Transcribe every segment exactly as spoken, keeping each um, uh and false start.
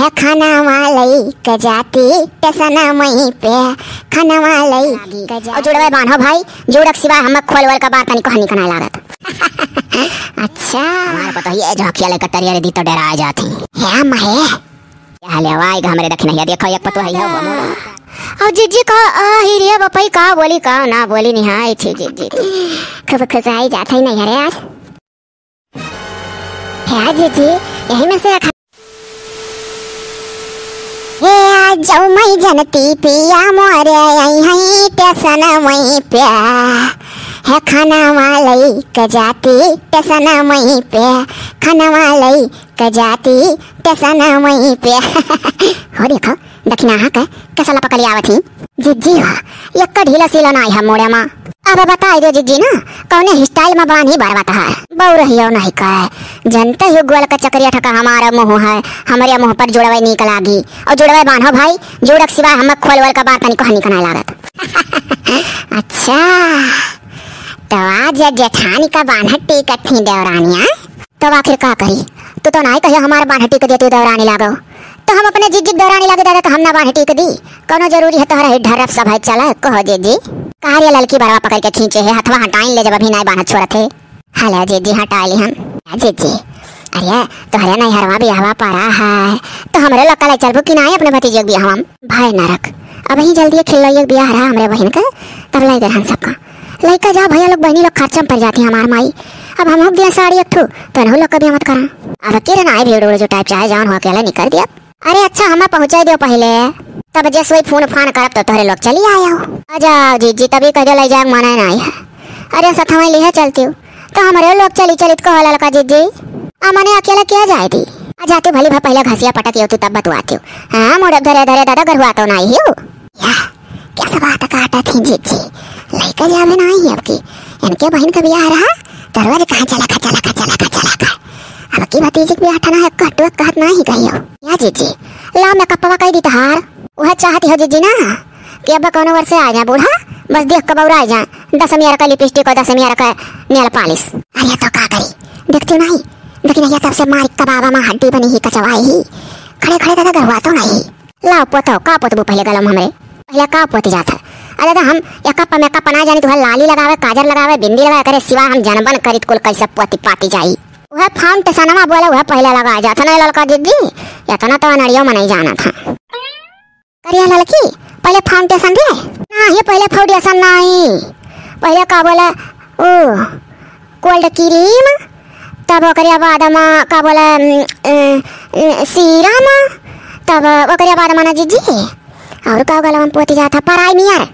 ए खनवा लइके जाती टेसनवई पे, खनवा लइके जाती। और जुड़वे बान्हो भाई, जुड़क सिवाय हमें खोल वोल का बार तनिको हनी कनाए लागत। अच्छा। हमार पतोहिया जो अखिया लेकर तरिया रे दी तो डेरा जाती। हे महे। ये हाले आवाई हमरे दखिनहिया देखो, एक पतोहिया हो मोर। और जिज्जी का, आ, ही रे बपई का बोली का ना बोली निहाई थी जिज्जी। खूब खुश आई जात है नहीं हरे आज। हे जिज्जी, यही में से रखा। हे आज जाऊ मैं जनती पिया मोरे आई हैं टेसनवई पे। हे खनवा लइके जाती टेसनवई पे, खनवा लइके जाती टेसनवई पे। हो देखो, दखिनहा के कैसा लपकली आवत ही। जिज्जी हो, एक ढीला सीला नाई है मोड़े मा। अब बताई दे जिज्जी ना, कौने style मा बान्ही बरवा तहार। बउरहियो नहीं कहे, जनते ही गोल का चकरिया ठका हमारा मुँह है, हमरे मुँह पर जुड़वे नीक लागी। और जुड़वे बान्हो भाई, जुड़क सिवाय हमें खोल वोल का बार तनिको हनी कनाए लागत। अच्छा, तो आज जेठानी का बान्हट टीकत थी देवरानिया। तब आखिर का करी? तू तो नाई कहियो हमार बान्ह टीक देती देवरानी लागो। तो हम अपने जिज्जी के देवरानी लागे दादा तो हम ना बान्ह टीक दी। कौनो जरूरी है तोहरा ही ढरफ सब है चला कहो जिज्जी। का रे ललकी बरवा पकड़ के खींचे है, हथवा हटाइन ले जब अभी नाई बान्ह छोड़त है। हेलो जिज्जी, हटाई ली हम। या जिज्जी, अरे तोहरे नैहरवा बियाहवा पड़ा है तो हमरे लोग का ले चलबू कि नाई अपने भतीजे के बियाहवा में? भाई नरक, अब ही जल्दी खिल्लो एक बियाह रहा हमरे बहिन का, तब ले गए हम सबका। लइका जा भैया लोग, बहिनी लोग खर्चा में पड़ जाती है हमार माई। अब हम हुक दिया साड़ी एक ठो, तो इनहू लोग का भी मत करा। अब के रे नाई भीड़ उड़ जुटाए, चाहे जान हो अकेले निकल दिया। अरे अच्छा, हमें पहुँचाई दियो पहले, तब जे सोई फोन फान करब तो तोहरे लोग चली आयो। आ जाओ जिज्जी, तभी कह दो ले जाए मना नहीं है। अरे सथवा लिहे चलती हूँ, तो हमरे लोग चली चलित कहो ललका जिज्जी। आ मने अकेले क्या जाए दी? आ जाते भली भा पहले घसिया पटक यो तू तब बतुआती हूँ। हाँ, मोड़ धरे धरे दादा गरुआ तो नहीं हियो। या, क्या सब बात काटा थी जिज्जी? लइका जावे ना आई अब की। इनके बहिन का बियाह रहा, तो रोज कहाँ चला का, चला का, चला का, चला का। अब की भतीजी के बियाह ठना है, कटुआ कहत ना ही कहियो। या जिज्जी, ला मेकअपवा कई दी तहार। वह चाहती हो जिज्जी ना, कि अब कौनो वर्ष से आ जाए बूढ़ा, बस देख के बौरा आ जाए, दस मियर का लिपस्टिक और दस मियर का नेल पालिश। अरे तो का करी, देखती नहीं, लेकिन यह तब से मार कबाबा मा हड्डी बनी ही कचवाई ही। खड़े खड़े दादा गरुआ तो नहीं। लाओ पोतो, का पोतबू पहले गलम हमरे? पहले का पोती जात है? अरे दादा हम एक कप मेकअप ना जानी, तुहर लाली लगावे, काजर लगावे, बिंदी लगावे, करे सिवा हम जनबन करित कुल कैसे पोती पाती जाई। वह फाउंडेशनवा बोले, वह पहले लगा जात है ना ललका जिज्जी, इतना तो अनड़ियो में नहीं जाना था। करिया ललकी, पहले फाउंडेशन दे। नहीं, पहले फाउंडेशन नहीं, पहले का बोले, ओ, कोल्ड क्रीम, तब ओकरे बाद मा का बोले, उम, अ, अ, सीरम, तब ओकरे बाद मा ना जिज्जी, और का गलवा में पोती जात है, प्राइमर,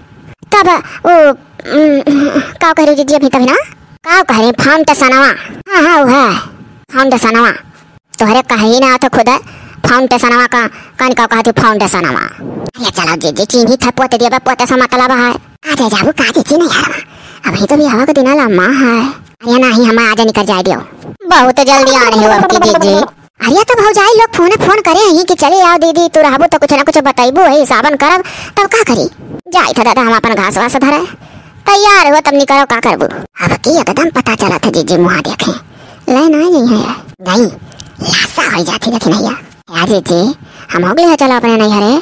तब ओ, उम, का कह रही जिज्जी अभी तभी ना, का कह रही फाउंडेशनवा, हाँ, हाँ, वो है, फाउंडेशनवा। तोहरे कहीं ना तो खुद फाउंडेशनवा का, कन का कहती फाउंडेशनवा। अरे चलो जिज्जी, चीनी था पोते दिया बा, पोते से मतलब है। आ जा जाबू का जिज्जी नहीं हरवा। अभी तो बियाह का दिन लम्बा है। अरे नहीं, हम आज निकल जाए दियो। बहुत जल्दी आ रही हो आपकी जिज्जी। अरे तो भौजाई लोग फोन फोन करे ही कि चले आओ दीदी, तू रहबू तो कुछ ना कुछ बतैबू है, सावन करब, तब का करी? जाई था दादा हम अपन घास वास धरे। तैयार हो तब निकलो, का करबू? अब की एकदम पता चला था जिज्जी मुहा देखे। ले ना नहीं है। नहीं, लासा हो जाती लेकिन भैया। या जिज्जी, हम हो गए चलो अपने नैहरे।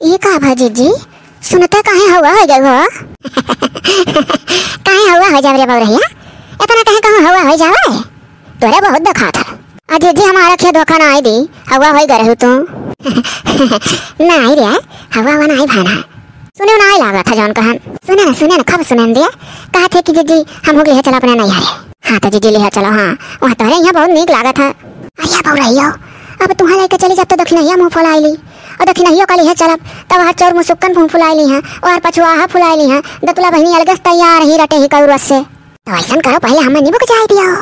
ये का भा जिज्जी, सुनते काहे हवा हो गए हो? काहे हवा हो जावे रे बौरहिया? इतना काहे कहूँ हवा हो जावे? तोरे बहुत दुखा था। आ जिज्जी हमारा खेत धोखा ना आई दी, हवा हो गए रहू तू। नहीं रे, हवा हवा नहीं भाना। सुने ना आई लागा था जौन कहन। सुने ना, सुने ना, खब सुने दिया। कहा थे कि जिज्जी हम हो गए चलो अपने नैहरे। हाँ तो जिज्जी लिहे चलो, हाँ, वहाँ तोहरे यहाँ बहुत नीक लागत है। अरे बौरहियो, अब तुहाँ लेके चली जब तो दखिनहिया मुँह फुलाई ली, और दखिनहियो का लिहे चलब, तब वहाँ चोर मुसुक्कन मुँह फुलाई ली हैं, और पछुआहा फुलाई ली हैं, दतुला बहिनी अलगे से तैयार ही रटे ही कौरस से। तो ऐसन करो, पहले हमें निबुक जाए दियो,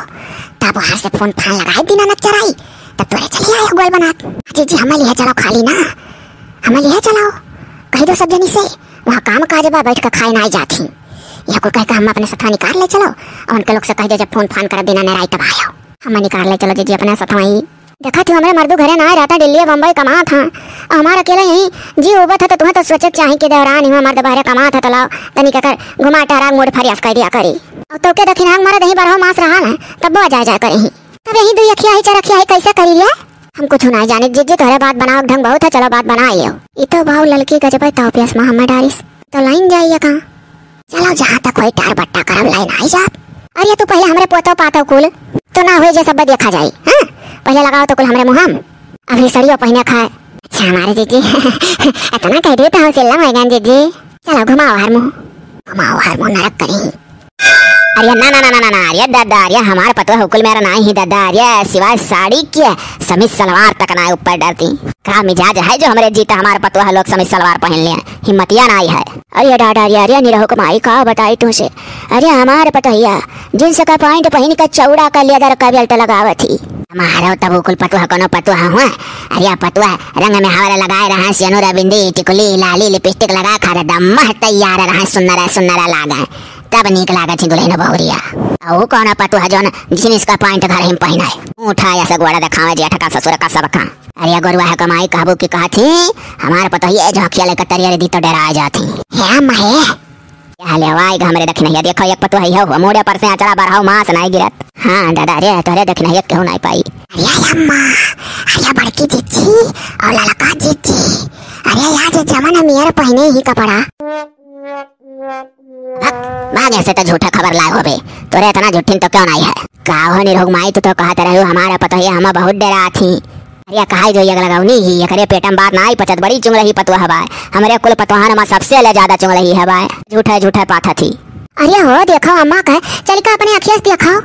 तब वहाँ से फोन फान लगाए दीनानाथ चराई, तब तोरे चली आयो गोल बनात। जिज्जी हमें लिहे चलो खाली ना, हमें लिहे चलो, कह दो सब जनी से, वहाँ काम काज बा, बैठ के खाए ना जात ही। यह को कह के हम अपने सथवा निकाल ले चलो, और उनके लोग से कह दे जब फोन फान कर बिना नेराई तब आयो। हमें निकाल ले चलो जिज्जी अपने सथवा ही। देखा तू हमरे मर्दू घरे ना रहता, दिल्ली बम्बई कमात हाँ, और हमार अकेला यहीं जी उबत है, तो तुम्हें तो सोचे के चाही कि देवरान ही मर्द बहरे कमात है, तो लाओ तनी के कर घुमा टहरा मूड फरियास कर दिया करी। और तो के दखिनहा मरद यहीं बारहो मास रहा है, तब वो जाए जाए करी। तब यहीं दुई अखिया ही चार अखिया ही कैसे करी रे? हम कुछ नाहीं जानित जीजी, तोहरे बात बनावे के ढंग बहुत है, चलो बात बनाइ लेव। ई तो बाऊ ललकी गजबे ताव पियस मा हमें डारिस, तो लाइन जाइए कहाँ? चलो जहाँ तक होई टार बट्टा करब, लाइन आई जाब। अरे तू पहिले हमरे पोतो पातो कुल तो ना होई जे सब देखा जाई, हाँ? पहिले लगाओ तो कुल हमरे मुँह में। अभी सड़ियो पहिने खाए। अच्छा हमारे जीजी, इतना कह दियो तो हम सिल्ला हो गए जीजी। चलो घुमाओ हर मुँह, घुमाओ हर मुँह नरक करी। अरे ना ना ना ना ना ना, अरे दादा, अरे हमार पतोह हुकुल मेरा नाहीं ही दादा, अरे सिवाय साड़ी के समीज सलवार तक ना ऊपर डरती। का मिजाज है जो हमरे जीता हमार पतोह लोग समीज सलवार पहन ले, हिम्मतिया नाहीं है। अरे दादा, अरे अरे निरहू क माई का बताई तुझसे, अरे हमार पतोहिया जींस का पैंट पहिन के चौड़ा का लेदर का बेल्ट लगावत ही। हमारो तब हुकुल पतोह कोनो पतोह हुआ, अरे पतोह रंग में हमारा लगाए रहा सिनुरा बिंदी टिकुली लाली लिपस्टिक लगा खा रहा दम्मह तैयार रहा सुन्नरा सुन्नरा लागे। तब नीक लागत ही दुल्हन बहुरिया। अउ कौन पतोह जौन जींस का पैंट घर ही में पहिनाए, उठाया से गोड़ा देखावे जेठ का ससुर का सबका। अरे गोरुआ है कमाई कहबू की कहत ही, हमार पतोहिया झोंकिया लेकर तरिया रे दी तो डरा जात ही। हे अम्मा हे। क्या हाल है वाई हमरे दखिनहिया, देखो एक पतोह है हो, मोड़े पर से अचरा बढ़ाओ मास नाहीं गिरत। हाँ दादा रे, तोहरे दखिनहिया केहू नाहीं पाई। अरे अम्मा, अरे बड़की जीजी और ललका जीजी, अरे यार जे जमन मेर पहिने ही कपड़ा। भाग, भाग ऐसे तो झूठा खबर लाए होबे। तोरे इतना झूठिन तो क्यों नाहीं है? का हो निरहुक माई, तू तो कहत रहू हमारा पतोहिया हम बहुत डरात ही। अरे कहाई जो यग लगावनी ही, एकरे पेट में बात नाहीं पचत, बड़ी चुंगलही पतोह बाय। हमरे कुल पतोहन में सबसे ले ज्यादा चुंगलही है बाय। झूठे झूठे पाथत ही। अरे हो देखो अम्मा कहे, चल का अपने अखिया से देखो।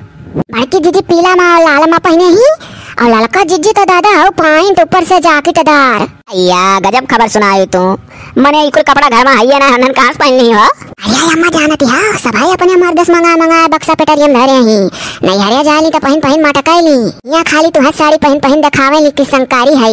बड़की जीजी पीला मा लाल मा पहिने ही, और ललका जीजी तो दादा हो पैंट ऊपर से जैकेटदार। या गजब खबर सुनाई तू। मने ई कुल कपड़ा घर मा हइये ना, हमन कहाँ से पहिन ली हो? अरे अम्मा जानत ही हो, सभाई अपने मर्द से मंगा मंगा बक्सा पेटरियम धरे ही। नैहरे जाए ली तो पहिन पहिन मटकाई ली। यहाँ खाली तू हर साड़ी पहिन पहिन देखावे ली कि संकारी है।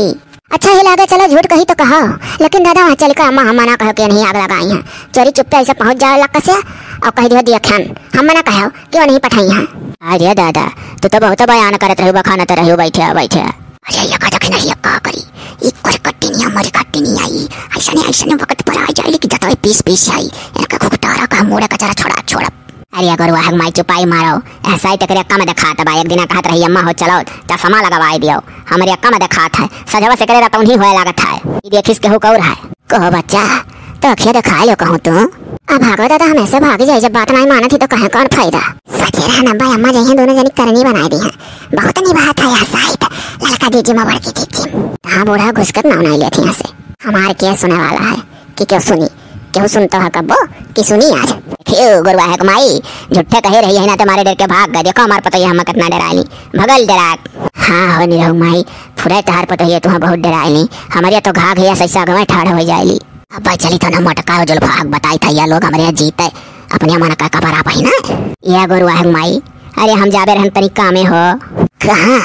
अच्छा ही लागे, चलो झूठ कही तो कहो, लेकिन दादा वहाँ चल के अम्मा हम मना कहो कि नहीं आग लगाई है। चोरी चुप्पे ऐसे पहुँच जाओ लक्का से और कह दियो दिया खान, हम मना कहो कि वो नहीं पठाई है। अरे दादा, तू तो बहुत बयान करत रहू, बखानत रहू, बैठे बैठे। अरे ये का देखे नहीं, ये का करी? ई कोरी कट्टी नहीं, हमारी खट्टी नहीं आई। ऐसा नहीं, ऐसा नहीं वक्त पर आ जाए कि जतवे पीस पीस आई। इनका घुघटारा का मोड़े का जरा छोड़ा, छोड़ा। अरे अगर वह माई चुपाई मारो, ऐसा ही तकरे कम दिखात बा। एक दिन कहत रही अम्मा हो चलो चश्मा लगवाई दियो, हमरे कम दिखात है। सजवा से करे रहता उन्हीं होए लागत है। ई देखिस केहू कौर है। कहो बच्चा, तो अखिया दिखाए लो कहूँ तू। अब भागो दादा, हम ऐसे भागी जाए, जब बात नहीं मानत ही तो कहे कौन फायदा। सचे रहा ना भाई, अम्मा जइहे दोनों जनी करनी बनाई दी है। बहुत निभात है यह साइड, ललका जीजी मा बड़की जीजी। हाँ बूढ़ा घुसकत नाव नहीं लेती यहाँ से। हमार के सुने वाला है कि क्यों सुनी, क्यों सुनता है कब्बो कि सुनी आज। क्यों गोरुआ है माई, झूठे कहे रही है ना तुम्हारे डर के भाग गए। देखो हमार पतोहिया हम कितना डराली, भगल डरा। हाँ हो निरहू माई, फुरे तहार पतोहिया तुहाँ बहुत डराली। हमारे तो घाघ या सैसा गवे ठाढ़ हो जाएली। अब भाई चली तो ना मटका हो जुल्फा हक बताई था या लोग हमारे यहाँ जीते अपने मन का कबर आप ही ना। या गोरुआ है माई, अरे हम जाबे रहन तनी कामे हो। कहाँ?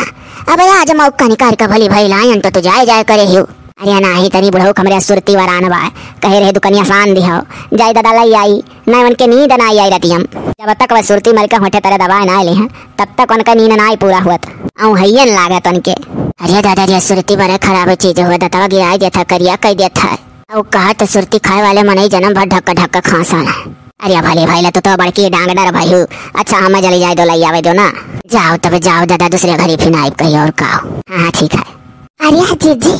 अबे आज मौका निकाल के भली भई लायन तो तू जाए जाए करे हियो। अरे नाही तनी बुढ़ऊ हमरे सुरती वरान बा, कहे रहे दुकनिया सान दिहो, जाई दादा लई आई। ना उनके नींद ना आई रतियम। जब तक वह सुरती मल के होठे तरे दबाए ना ले हैं, तब तक उनका नींद ना पूरा हुआ था। औ हइयन लागत उनके। अरे दादा रे, सुरती बड़े खराब चीज हो, दतवा गिराई देता, करिया कह देता है। औ कहा तो सुरती खाए वाले मनई जन्म भर ढक्का ढक्का खांसा है। अरे भले भाई ला, तू तो बड़की डांग डर भाई हो। अच्छा हमें जली जाए दो, लई आवे दो ना। जाओ तब जाओ दादा, दूसरे घरी फिर आइब कही और का हो। हाँ हाँ ठीक है। अरे जीजी,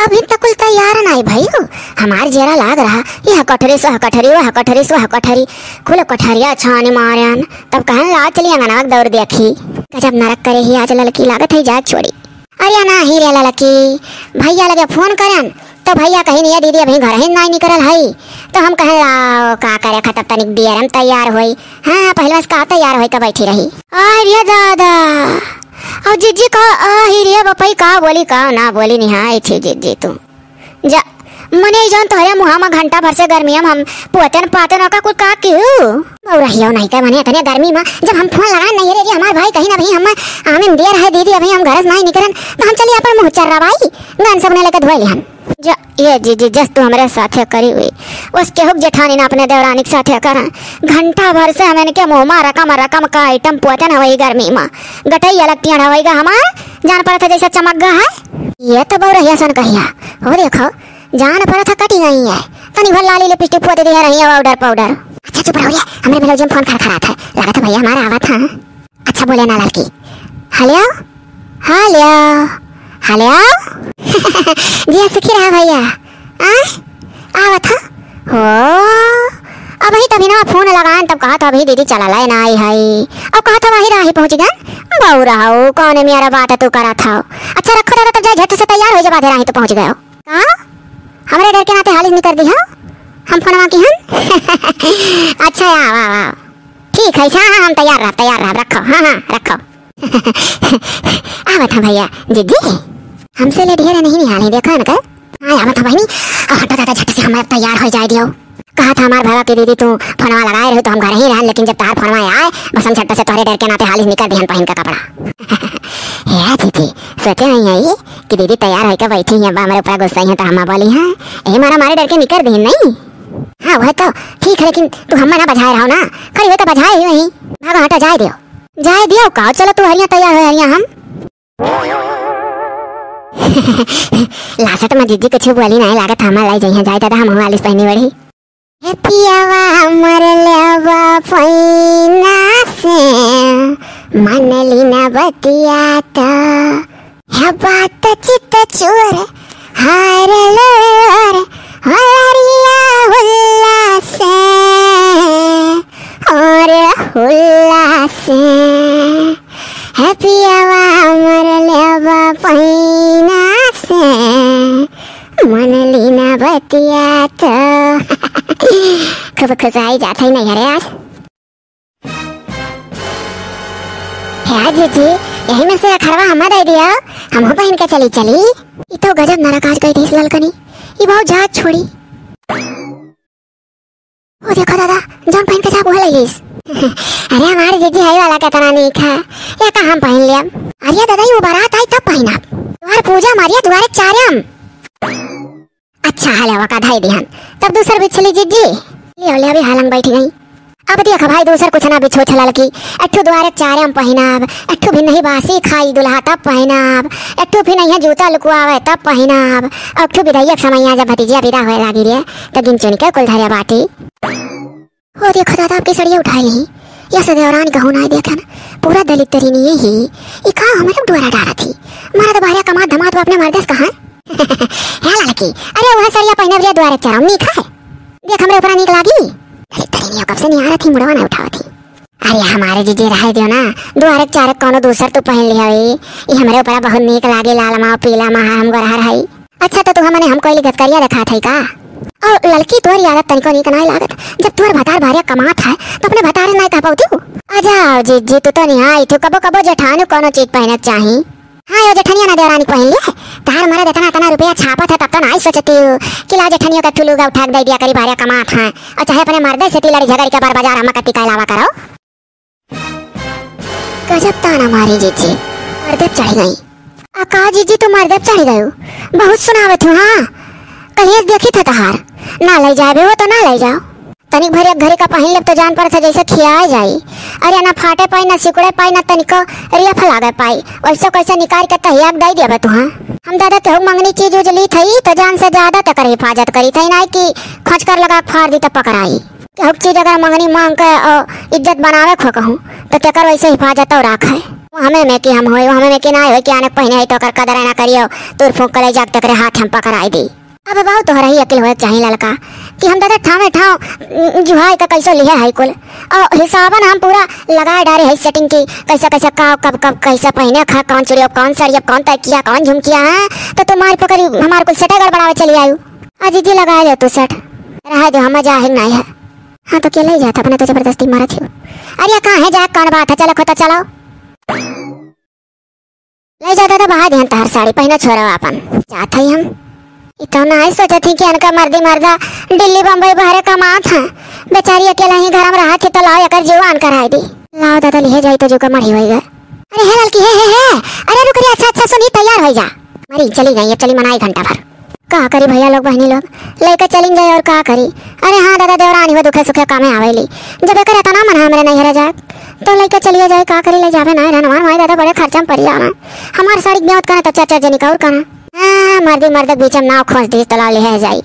अभी तक कुल तैयार नाई भइयो। हमार जेरा लाग रहा, यह कठरी, सह कठरी, वह कठरी, सह कठरी। खुल कठरिया छाने मारन, तब कहन ला चली अंगना के दौड़ देखी। गजब नरक करे ही आज ललकी, लागत है जाग छोड़ी। अरे नाही रे ललकी, भैया लगे फोन करन, तो भैया कही नहीं दीदी अभी घर ही नाई निकरल है। तो हम कहन लाओ का करे, खतब तनिक दियरम तैयार होई। हाँ हाँ, पहले से का तैयार होई के बैठी रही। अरे दादा, और जीजी का, आ ही रे बपई, का बोली का ना बोली, निहाय थी जीजी तू। जा, मने जौन तोहरे मुहा में घंटा भर से गर्मिया में हम पोतन पातन ओका कुल का किहू? बउरहियो नहीं के मने इतने गर्मी में जब हम फोन लगाए नहीं रे, रे हमार भाई कहीं ना भाई हम आमिन दियर है दीदी, अभी हम घर से नहीं निकलन तो हम चली अपन मुँह चर्रावाई, गन सबने लेके धोए लिहन। जा, ये जीजी जस तू हमरे साथे करी हुई, बस केहुक जेठानी ना अपने देवरानी के साथे करा। घंटा भर से हम इनके मुँह में रकम रकम का आइटम पोतन हवई गर्मी में। गटई अलग तियान हवई गा हमार, जान पड़त है जैसे चमक गा है। ये तो बउरहिया सन कहिया, हो देखो, जान पड़त है कटी गई है। तनी भर लाली लिपस्टिक पोत दिया रही है, पाउडर पाउडर। अच्छा चुप रहो ये, हमरे ब्लाउज में फोन खरखरात है, लागत है भैया हमारा आवत है। अच्छा बोले ना लड़की। हेलो, हेलो, हेलो। जिया सुखी रहा भइया। आ? आवत ह? हो। अबहीं तभी ना फोन लगाएन, तब कहत ह, "अबहीं दीदी चलल है, ना आई है।" अब कहत ह, "वही राही पहुँच गए।" बउरा हो, कौने मेरा बात तू करत हो? अच्छा रखो दादा, तब जाए झट से तैयार होइ जा, बाधे राही तो पहुँच गए हो। का? हमरे डर के नाते हालिस निकर दी हो? हम फोनवा की हन? अच्छा, आव, आव, आव। ठीक है, अच्छा, हाँ, हाँ, हम तैयार रहब, तैयार रहब, रखो, हाँ, हाँ, रखो। आवत ह भइया, जिज्जी, हमसे ले ढेर नहीं निहाल है, देखो इनका। हाँ, आवत ह बहिनी, आ, हटो दादा, झट से हम तैयार होइ जाए दियो। कहत ह हमार भइया कि दीदी तू फोनवा लगाए रही तो हम घर ही रहन, लेकिन जब तहार फोनवा आए, बस हम झट से तोहरे डर के नाते हालिस निकर दिहन पहिन के कपड़ा। हे दीदी, सोचे हई यही कि दीदी तैयार होइके बैठी हैं, बा हमरे ऊपर गुस्सा हैं तो हम बोली हैं, यही मारा मारे डर के निकर दिहन नहीं। हाँ, वह तो ठीक है, लेकिन तू हम्मा ना बझाए रहो ना, खड़ी होइके बझाए ही वहीं। भागो हटो, जाए दियो, जाए दियो, का चलो तू हरिया तैयार हो हरिया हम। लासट में जिज्जी कुछ बोली नहीं, लागत हमार लाई जइहें, जाए दादा हम वालिस पहनी बड़ी। हे पियावा हमर लेवा पैना से, मन लीना बतिया तो, हे बात चित चोर, हार लोर, हरिया हुल्ला से, और हुल्ला से। हे पियावा हमर लेवा पैना से, मन लीना बतिया तो। खूब खुश आई जात है नैहरे आज। हे जिज्जी, यही में से अखरवा हम्मा दे दिया, हमहू पहिन के चली चली। ई तो गजब नरक आज कई दिहिस ललकनी, ई बहुत जात छोड़ी। ओ देखो दादा, जौन पहिन के जाब उहे लइलिस। अरे हमार जिज्जी हई वाला केतना नीक है, ये का हम पहिन लेब? अरे दादा, ये बारात आई तब पहिनब, द्वार पूजा मारिया दुआरे चारम। अच्छा, हाले वका धाई दिहन, तब दूसर बिछली जिज्जी। ले ले, अभी हालंग बैठ गई। अब देख भाई, दूसर कुछ ना बिछो छे ललकी, एक ठो दुआरे के चारे हम पहिनाब, एक ठो भी नहीं बासी खाई दुल्हा तब पहिनाब, एक ठो भी नहीं है जूता लुकुआवे तब पहिनाब, और एक ठो विदाई के समय जब भतीजिया विदा होए लागी रे, तो गिन चुन के कुल धरे बाटी। हो देखो दादा, आपकी सड़िया उठाई नहीं, या से देवरान कहूँ ना देखे ना, पूरा दलित तरी नहीं ही, ई का हमारे डोरा डारा थी, मारा तो बाहर कमात धमात वो अपने मर्दे से कहाँ? है ललकी, अरे वह सड़िया पहिने बजे दुआरे चरम नीक है। देख हमरे ऊपर नीक लागी। अरे तरी नहीं, कब से नहीं आ रही थी, मुड़वा ना उठावत थी। अरे हमारे जीजे रहे दियो ना, दुआरे चारे कोनो दूसर तू पहिन लिया होई। ई हमरे ऊपर बहुत नीक लागे, लाल माव पीला माह हम गोरहर हई। अच्छा तो तू हमने हमको इली गतकरिया दिखात है का? और ललकी तोर आदत तनिको नीक नहीं लागत। जब तोर भतार भारिया कमात है तो अपने भतार नहीं कह पाऊ तू। आ जाओ जीजी, तू तो निहाई थू, कबो कबो जेठानु कोनो चीज पहिने के चाही। हाँ, यो जेठनिया ना देवरानी पहिन ले। तहार मरद इतना, इतना रुपया छापत है, तब तो नाई सोचती हूँ कि ला जेठनियों का ठुलू का उठा के दे दिया करी, भारे कमात है। और चाहे अपने मर्दे से तिलड़ी झगड़ के बार बाजार हमा कत्ती कहलावा करो। गजब ताना मारी जीजी, मर्दे चढ़ गई। आ का जीजी, तू मर्दे चढ़ गयो? बहुत सुनावत हूँ, हाँ। कलियस देखी था तहार। ना ले जाबे हो तो ना ले जाओ। तनिक भर एक घड़ी का पहिन लेब तो जान पड़त है जैसे खिया जाई। अरे ना फाटे पाई, ना सिकुड़े पाई, ना तनिको रियफ लागे पाई। वैसे कैसे निकाल के तहिया के दे देबे तुहाँ। हम दादा केहू मंगनी चीज उज ली थई तो जान से ज्यादा तेकर हिफाजत करी थई, नाई कि खोज कर लगा के फाड़ दी तो पकड़ाई। केहू के चीज अगर मंगनी मांग के, अ, इज्जत बनावे खो कहूँ तो तेकर वैसे हिफाजत और राख है। वो हमें में कि हम होए, वो हमें में कि ना होए कि आने के पहिने है तो ओकर कदर ना करियो, तोर फूंक के ले जाके तेकरे हाथ हम पकड़ाई दी। अब बाऊ तोहरा ही अकिल होए के चाही ललका, कि हम दादा ठामे ठाव, उम, जुहाई का कैसो लिहे है कुल। और हिसाबन हम पूरा लगाए डारे है setting की, कैसे कैसे का, कब कब कैसे पहिने खा, कौन चुड़िया, कौन सड़िया, कौन तकिया, कौन झुमकिया है। तो तुम्हारी पकड़ी हमार कुल सेटे गड़बड़ावे चली आयु। आ जीजी लगाए ले तू set। रहा दे, हम मजा है नहीं है। हाँ तो के ले जात, अपने तो जबरदस्ती मारत ही। अरे कहाँ है जा, कौन बात है, चलो खोता चलो। ले जा दादा, बहा दिहन तहार साड़ी, पहिना छोरा आपन। जात हई हम। ई तो नाई सोचत ही कि इनका मर्दी मर्दा दिल्ली बम्बई बहरे कमात हैं। बेचारी अकेला ही घर में रहत ही तो लाओ एकर जीवान कराई दी। लाओ दादा, लिहे जाई तो जीव का मढ़ी होई गए। अरे हे ललकी, हे, हे, हे। अरे रुक रे, अच्छा, अच्छा, सुनी, तैयार होई जा। मरी चली गई, अब चली मनाई घंटा भर। का करी भैया लोग, बहनी लोग, लेके चलिन जाए और का करी। अरे हाँ दादा, देवरानी हो दुखे सुखे कामे आवेली। जब एकर इतना मन हमरे नैहरे जाए, तो लेके चलिए जाए, का करी, ले जावे ना रहन। हमार माई दादा बड़े खर्चा में पड़ जाना। हमार साड़ी ब्याह करना तो चार चार जनी का और करना। हाँ, मर्दी मर्दक बीच में नाव खोस दी तो ला ले जाई।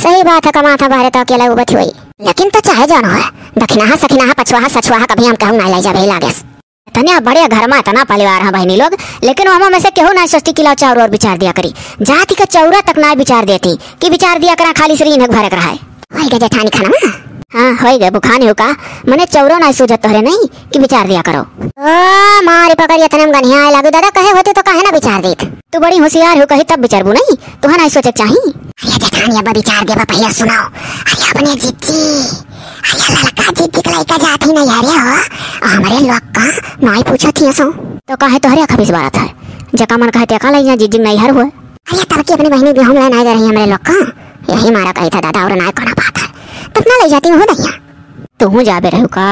सही बात है, कमात है बहरे तो अकेला उबत हुई। लेकिन तो चाहे जानो है, दखिनाहा सखिनाहा पछुआहा सछुआहा कभी हम कहूँ ना ले जावे लागेस। तनिया बड़े घर मा इतना परिवार है बहिनी लोग, लेकिन ओहमा में से केहू नाहीं सोचती कि लाओ चाउर और बिचार दिया करी। जाति का चौरा तक नाहीं बिचार देती कि बिचार दिया करा, खाली श्री इन्हें भरे रहा है। होई गा जेठानी खाना मा? हाँ, होई गा, बुखानी हो का? मने चौरो नाहीं सूझत तोहरे नाहीं कि बिचार दिया करो। ओ, मारी पकड़ी इतने में गनिया आए लागू, दादा कहे होती तो काहे ना बिचार देत? तू बड़ी होशियार हो, कही तब बिचारबू नाहीं, तुहा नाहीं सोचे चाही। अरे जेठानी, अब बिचार देबा, पहिले सुनाओ। अरे अपने जिज्जी, अरे ललका जिज्जी के लइका जात ही नाहीं, अरे हो, हमरे लोग का नाहीं पूछत ही सो। तो काहे तोहरे अखबिस बारत है? जका मन कहे तेका लइया जिज्जी नैहर हुए। अरे तब की अपने बहिनी बियाह में नाहीं गए रही हमरे लोग का, यही मारा कही था दादा, और नाहीं कोनो बात है। तब ना ले जाती हूँ दैया। तुहूँ जाबे रहू का?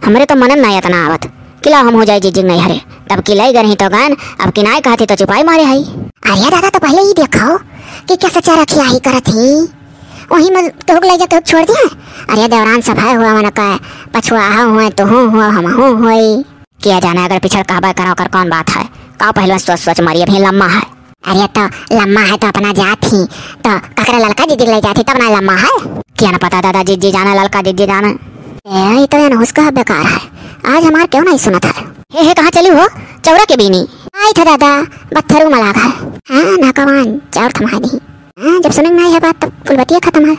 हमरे तो मनन नाहीं इतना आवत कि लाओ हम हो जाए जिज्जी नैहरे। तब की लई गरही तो गन, अब की नाहीं कहती तो चुपाई मारे हई। अरे दादा, तो पहिले ही देखाओ कि क्या सच्चा रखिया ही करत ही। वही में केहू के लई जा, केहू के छोड़ दिया। अरे देवरान सब है हुआ मन का, पछुआ हुए, तुहूँ हुआ, हमहूँ होई। किया जाने अगर पिछड़ कहबे करा ओकर कौन बात है। का पहलवान सोच सोच मारी, अभी लम्मा है। अरे तो लम्मा है तो अपना जात ही, तो ककरा ललका दीदी के लई जात ही तब ना लम्मा है। किया ना पता दादा, जिज्जी जाने ललका दीदी जाने। ए, ये तो अनहुस का बेकार है, आज हमार क्यों नाहीं सुनत है। हे हे, कहाँ चली हो? चौरा के बीनी। आई था दादा, बत्थरू मलाग है। हाँ ना कमान, चाउर थमा दी। हाँ, जब सुने में नाहीं है बात तब कुल बतिया खत्म है।